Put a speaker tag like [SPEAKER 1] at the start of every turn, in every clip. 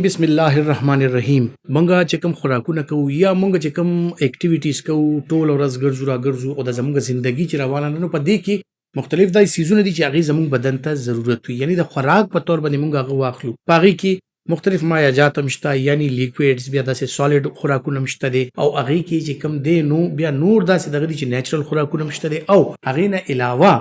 [SPEAKER 1] بسم الله الرحمن الرحیم. مونږ چې کوم خوراکونه کوو یا مونږ چې کوم اکټیویټیز کوو، ټول ورځ ګرځو را ګرځو او د زمونږ زندگی چې روانه ده، نو په دې کې مختلف داسې څیزونه دي چې هغې زمونږ بدن ته ضرورت وي، یعنی د خوراک په تور باندې مونږ هغه واخلو. په هغې کې مختلف مایعات هم شته، یعنی لیکویډز، بیا داسې سالډ خوراکونه هم شته دي، او هغې کې چې کوم دی نو بیا نور داسې دغه دي چې نیچرل خوراکونه هم شته دي، او هغې نه علاوه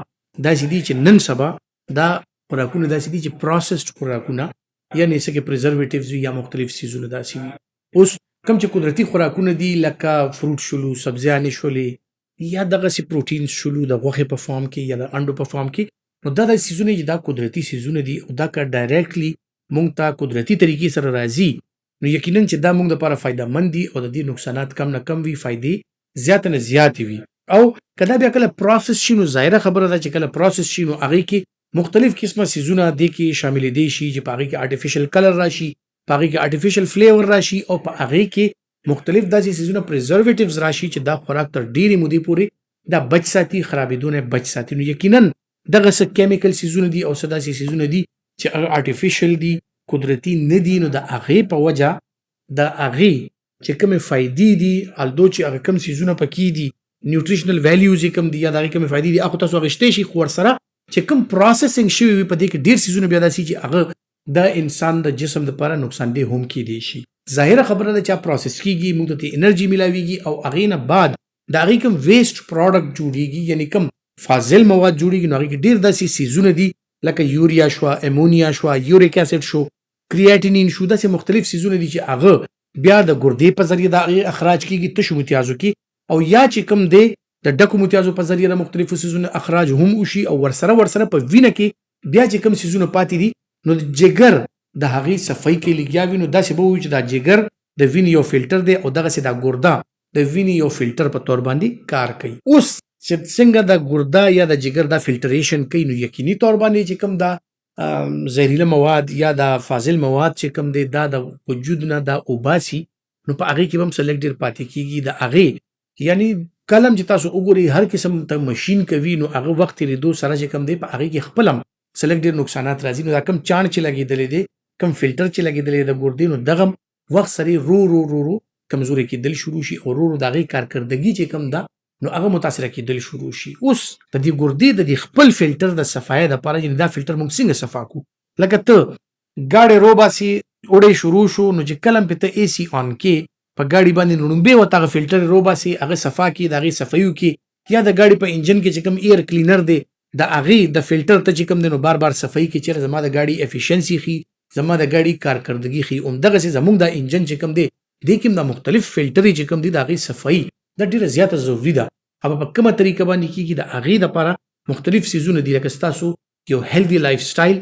[SPEAKER 1] داسې دي چې نن سبا دا خوراکونه داسې دي چې پروسسډ خوراکونه، یعنی څه کې پریزرویټیوز وي یا مختلف څیزونه داسې وي. اوس کوم چې قدرتي خوراکونه دي، لکه فروټ شولو، سبزیانې شولې، یا دغسې پروټین شولو د غوښې په فارم کې یا د انډو په فارم کې، نو دا داسې څیزونه چې دا قدرتي څیزونه دي او دا که ډایرکټلی مونږ ته قدرتي طریقې سره راځي، نو یقینا چې دا مونږ لپاره فایده مند دي او د دې نقصانات کم نه کم وي، فایدې زیات نه زیاتې وي. او که دا بیا کله پروسس شي، نو ظاهره خبره ده چې کله پروسس شي نو هغې کې مختلف قسمه څیزونه دې کې شاملېدی شي چې په هغې کې آرټیفیشل کلر راشي، په هغې کې آرټیفیشل فلیور راشي، او په هغې کې مختلف داسې څیزونه پریزرویټیوز راشي چې دا خوراک تر ډېرې مودې پورې دا بچ ساتي، خرابېدو نه بچ ساتي. نو یقینا دغه څه کیمیکل څیزونه دي او څه داسې څیزونه دي چې هغه آرټیفیشل دي، قدرتي نه دي، نو د هغې په وجه د هغې چې کومې فایدې دي، الدو چې هغه کوم څیزونه پکې دي، نیوټریشنل ویلیوز یې کوم دي یا د هغې کومې فایدې دي، هغه تاسو اخیستی شي، خو ورسره چې کوم پروسسینګ شوی وي، په دې کې ډېر څیزونه بیا داسې چې هغه د انسان د جسم لپاره نقصان ده هم کېدی شي. ظاهره خبره ده چې پروسس کیږي، موږ ته انرژي ملاویږي، او هغې نه بعد د هغې کوم ویسټ پروډکټ جوړیږي، یعنی کوم فاضل مواد جوړیږي، نو هغې کې ډېر داسې څیزونه دي لکه یوریا شوه، امونیا شوه، یوریک اسید شو، کریاټینین شو، داسې مختلف څیزونه دي چې هغه بیا د ګردې په ذریعه د هغې اخراج کیږي تشو متیازو کې، او یا چې کوم دی د ډکو متیازو په ذریعه د مختلفو څیزونو اخراج هم وشي، او ورسره ورسره په وینه کې بیا چې کوم څیزونه پاتې دي، نو د جګر د هغې صفایي کې لګیا وي. نو داسې به ووایو چې دا جګر د وینې یو فلټر دی او دغسې دا ګرده د وینې یو فلټر په تور باندې کار کوي. اوس چې څنګه د ګرده یا د جګر دا فلټریشن کوي، نو یقیني تور باندې چې کوم دا زهريله مواد یا دا فاضل مواد چې کوم دی دا د وجود نه دا اوباسي، نو په هغې کې به هم څه لږ ډېر پاتې کېږي. د هغې یعنی کله هم چې تاسو وګورئ هر قسم ته مشین کوي، نو هغه وخت تېرېدو سره چې کوم دی په هغې کې خپل هم څه لږ ډېر نقصانات راځي. نو دا کوم چاڼ چې لګېدلی دی، کوم فلټر چې لګېدلی دی د ګردې، نو دغه وخت سره رو رو رو رو کمزوري کېدل شروع شي او رو رو د هغې کارکردګي چې کوم ده نو هغه متاثره کېدل شروع شي. اوس د دې ګردې د دې خپل فلټر د صفایۍ دپاره، یعنې دا فلټر موږ څنګه صفا کړو؟ لکه ته ګاډی روباسي، اوړی شروع شو، نو چې کله هم پې ته ای سي آن کې په ګاډي باندې، نو ړومبی ورته هغه فلټر روباسي، هغه صفا کړي، د هغې صفایي وکړي، یا د ګاډي په انجن کې چې کوم ایر کلینر دی د هغې د فلټر ته چې کوم دی نو بار بار صفایي کړي، چېرې زما د ګاډي افیشنسي ښي، زما د ګاډي کارکردګي ښي. همدغسې زموږ دا انجن چې کوم دی، دې کې هم دا مختلف فلټرې چې کوم دي د هغې صفایي دا ډېره زیاته ضروري ده. او په کومه طریقه باندې کېږي؟ د هغې دپاره مختلف څیزونه دي، لکه ستاسو یو هیلدي لایف سټایل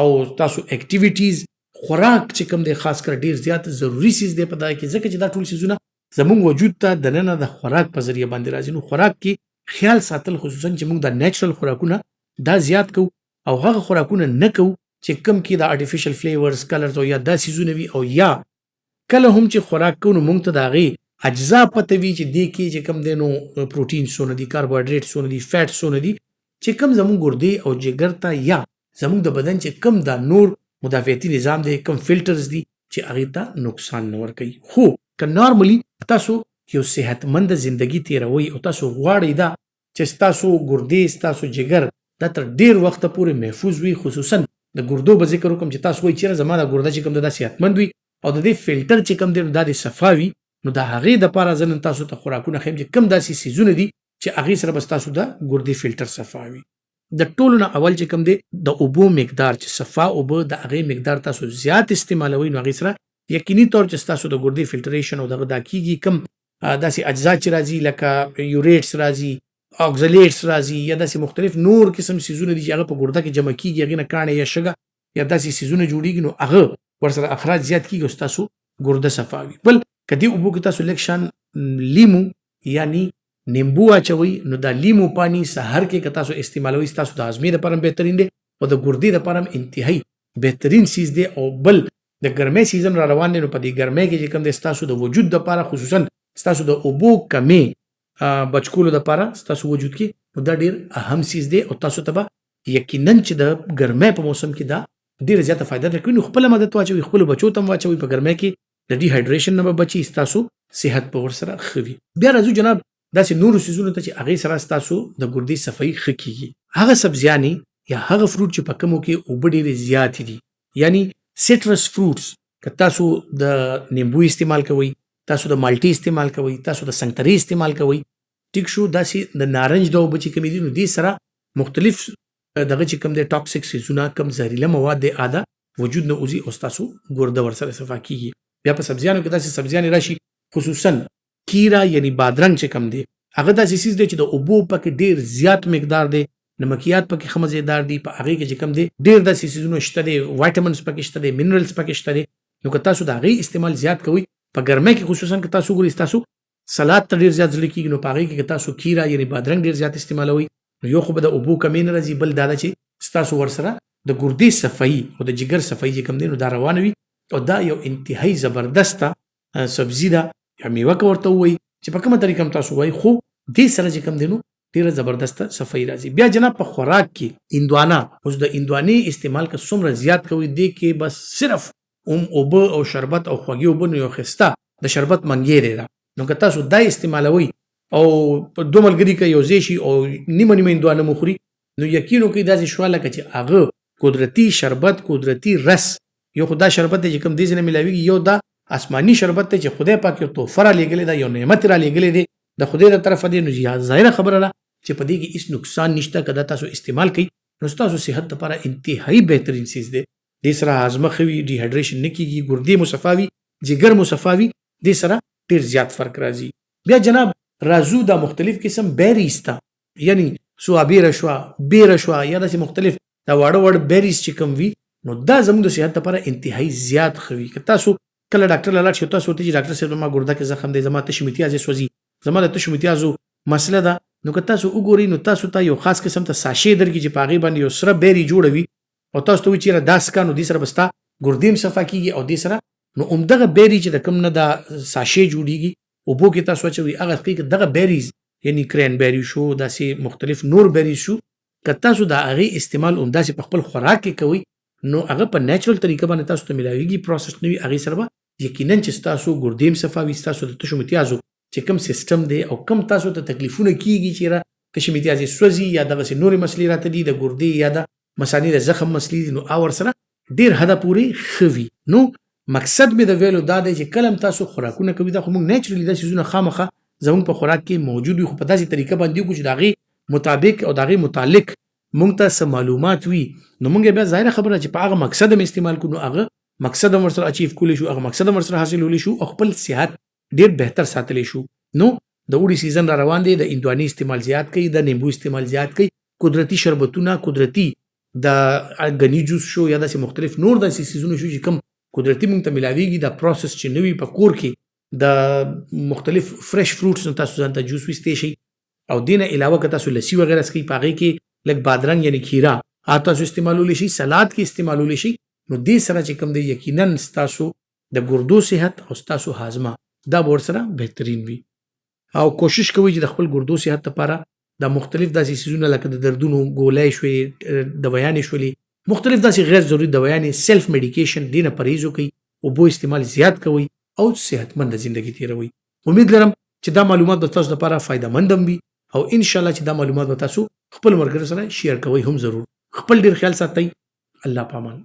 [SPEAKER 1] او تاسو اکټیویټیز، خوراک چې کوم دی خاص کر ډېر زیات ضروري څیز دی په دا کې، ځکه چې دا ټول څیزونه زموږ وجود ته دننه د خوراک په ذریعه باندې راځي. نو خوراک کې خیال ساتل، خصوصا چې موږ دا نیچرل خوراکونه دا زیات کوو او هغه خوراکونه نه کوو چې کوم کې د آرټیفیشل فلیورز، کلرز او یا دا څیزونه وي، او یا کله هم چې خوراک کوو نو موږ ته د هغې اجزا پته وي چې دې کې چې کوم دی نو پروټین څونه دي، کاربوهایډریټ څونه دي، فیټ څونه دي، چې کوم زموږ ګردې او جګر ته یا زموږ د بدن چې کوم دا نور مدافعتي نظام دی، کوم فلټرز دي چې هغې ته نقصان نه ورکوي. خو که نارملی تاسو یو صحتمند زندگی تیروئ او تاسو غواړئ دا چې ستاسو ګردې، ستاسو جګر دا تر ډیر وخته پورې محفوظ وي، خصوصا د ګردو به ذکر وکړم چې تاسو وایئ چېرې زما دا ګرده چې کوم ده دا صحتمند وي او د دې فلټر چې کوم دی نو دا دې صفا وي، نو د هغې دپاره زه نن تاسو ته خوراکونه ښیم چې کوم داسې څیزونه دي چې هغې سره به ستاسو د ګردې فلټر صفا وي. د ټولو نه اول چې کوم دی د اوبو مقدار، چې صفا اوبه د هغې مقدار تاسو زیات استعمالوئ، نو هغې سره یقیني طور چې ستاسو د ګردې فلټریشن او دغه دا کیږي. کوم داسې اجزا چې راځي لکه یوریټس راځي، اکزلیټس راځي، یا داسې مختلف نور قسم څیزونه دي چې هغه په ګرده کې جمع کیږي، هغې نه کاڼې یا شګه یا داسې څیزونه جوړیږي، نو هغه ورسره اخراج زیات کیږي او ستاسو ګرده صفا وي. بل که دې اوبو کې تاسو لږ شان لیمو یعنی نیمبو اچوئ، نو دا لیمو پانی سحر کې که تاسو استعمالوئ ستاسو د هاضمې دپاره هم بهترین دی او د ګردې دپاره هم انتهایی بهترین څیز دی. او بل د ګرمۍ سیزن را روان دی، نو په دې ګرمۍ کې چې کوم دی ستاسو د وجود دپاره، خصوصا ستاسو د اوبو کمې بچ کولو دپاره ستاسو وجود کې، نو دا ډېر اهم څیز دی او تاسو ته به یقینا چې د ګرمۍ په موسم کې دا ډیره زیاته فایده درکوي. نو خپله عادت واچوي، خپلو بچو ته هم واچوي، په ګرمۍ کې د ډیهایډریشن نه به بچي، ستاسو صحت به ورسره ښه وي. بیا راځو جناب داسې نورو څیزونو ته چې هغې سره ستاسو د ګردې صفایي ښه کیږي. هغه سبزیانې یا هغه فروټ چې په کومو کې اوبه ډېرې زیاتې دي، یعنی سیټرس فروټس، که تاسو د نیمبو استعمال کوئ، تاسو د مالټې استعمال کوئ، تاسو د سنگترې استعمال کوئ، ټیک شو، داسې د نارنج د اوبه چې کومې دي، نو دې سره مختلف دغه چې کوم دی ټاکسیک څیزونه، کوم زهریله مواد دی اده وجود نه وځي او ستاسو ګرده ورسره صفا کیږي. بیا په سبزیانو کې داسې سبزیانې راشي، خصوصا کیره یعنی بادرنګ چې کوم دی، هغه داسې څیز دی چې د اوبو پکې ډیر زیات مقدار دی، نمکیات پکې ښه مزیدار دي، په هغې کې چې کوم دی ډیر داسې څیزونه شته دی، وایټامنز پکې شته دی، منرلز پکې شته دی. نو که تاسو د هغې استعمال زیات کوئ په ګرمۍ کې، خصوصا که تاسو وګورئ ستاسو سلاد ته ډیر زیات زړه کیږي، نو په هغې کې که تاسو کیره یعنی بادرنګ ډیر زیات استعمالوئ، نو یو خو به د اوبو کمی نه راځي، بل دا ده چې ستاسو ورسره د ګردې صفایي او د جګر صفایي چې کوم دی نو دا روانه وي. او دا یو انتهایی زبردسته سبزي ده یا میوه که ورته ووایي چې په کومه طریقه هم تاسو وایي، خو دې سره چې کوم دی نو ډیره زبردسته صفایي راځي. بیا جناب په خوراک کې هندوانه، اوس د هندوانې استعمال که څومره زیات کوئ، دې کې بس صرف هم اوبه او شربت او خوږې اوبه، نو یو ښایسته د شربت منګیری ده، نو که تاسو دا استعمالوئ او دوه ملګري که یو ځای شي او نیمه نیمه هندوانه مو خوري، نو یقین وکړئ داسې شوه لکه چې هغه قدرتي شربت، قدرتي رس. یو خو دا شربت دی چې کوم دې ځای نه میلاویږي، یو دا آسماني شربت دی چې خدای پاک یو تحفه را لېږلې ده، یو نعمت را لېږلی دی د خدای د طرفه دی، نو ظاهره خبره ده چې په دې کې هیڅ نقصان نشته. که دا تاسو استعمال کړئ نو ستاسو صحت لپاره انتهایی بهترین څیز دی. دې سره هاضمه ښه وي، ډیهایډریشن نه کیږي، ګردې مو صفا وي، جګر مو صفا وي، دې سره ډیر زیات فرق راځي. بیا جناب راځو دا مختلف قسم بیریز ته، یعنی سوابیره شوه، بیره شوه، یا داسې مختلف دا واړه واړه بیریز چې کوم وي، نو دا زموږ د صحت لپاره انتهایی زیات ښه وي. که تاسو کله ډاکټر له لاړ شئ، تاسو ورته چې ډاکټر صاحب زما ګرده کې زخم دی، زما تشې متیازې سوځي، زما د تشو متیازو مسله ده، نو که تاسو وګورئ نو تاسو ته یو خاص قسم ته ساشې درکړي چې په هغې باندې یو سره بیري جوړه وي او تاسو ته وایي چې یاره دا څکه، نو دې سره به ستا ګردې هم صفا کېږي او دې سره نو همدغه بیري چې د کوم نه دا ساشې جوړیږي اوبو کې تاسو اچوي، هغه څکئ. که دغه بیریز یعنی کرین بیري شو، داسې مختلف نور بیریز شو، که تاسو د هغې استعمال همداسې په خپل خوراک کې کوئ، نو هغه په نیچرل طریقه باندې تاسو ته ملاویږي، پروسس نه وي، هغې سره به یقینا چې ستاسو ګردې هم صفا وي، ستاسو د تشو متیازو چې کوم سیستم دی او کوم تاسو ته تکلیفونه کیږي چې را تشې متیازې سوځي یا دغسې نورې مسلې راته دي، د ګردې یا د مثانې د زخم مسلې دي، نو هغه ورسره ډېر حده پورې ښه وي. نو مقصد مې د ویلو دا دی چې کله هم تاسو خوراکونه کوي، دا خو موږ نیچرلی دا څیزونه خامخا زموږ په خوراک کې موجود وي، خو په داسې طریقه باندې وکړو چې د هغې مطابق او د هغې متعلق موږ ته څه معلومات وي، نو موږ بیا ظاهره خبره چې په هغه مقصد هم استعمال کړو، نو هغه مقصد هم ورسره اچیو کولی شو، هغه مقصد هم ورسره حاصلولی شو او خپل صحت ډیر بهتر ساتلی شو. نو د اوړي سیزن را روان دی، د هندوانې استعمال زیات کړئ، د نیمبو استعمال زیات کړئ، قدرتي شربتونه، قدرتي د غني جوس شو یا داسې مختلف نور داسې څیزونه شو چې کوم قدرتي موږ ته ملاویږي، دا پروسس چې نه وي په کور کې د مختلف فرش فروټس نه تاسو ځان ته جوس ویستی شئ. او دې نه علاوه که تاسو لسی وغیره څښئ، په هغې کې لږ بادرنګ یعنی کیره هغه تاسو استعمالولی شئ، سلاد کې استعمالولی شئ، نو دې سره چې کوم دی یقینا ستاسو د ګردو صحت او ستاسو هاضمه دا به ورسره بهترین وي. او کوشش کوئ چې د خپل ګردو صحت لپاره دا مختلف داسې څیزونه لکه د دردونو ګولۍ شوې، دوایانې شولې، مختلف داسې غیر ضروري دوایانې، سیلف میډیکیشن، دې نه پرهیز وکړئ، اوبو استعمال زیات کوئ او صحتمنده زندګي تیروئ. امید لرم چې دا معلومات به تاسو لپاره فایده مند هم وي او ان شاء الله چې دا معلومات به تاسو خپل ملګرو سره شیر کوئ هم ضرور. خپل ډیر خیال ساتئ. الله پامان.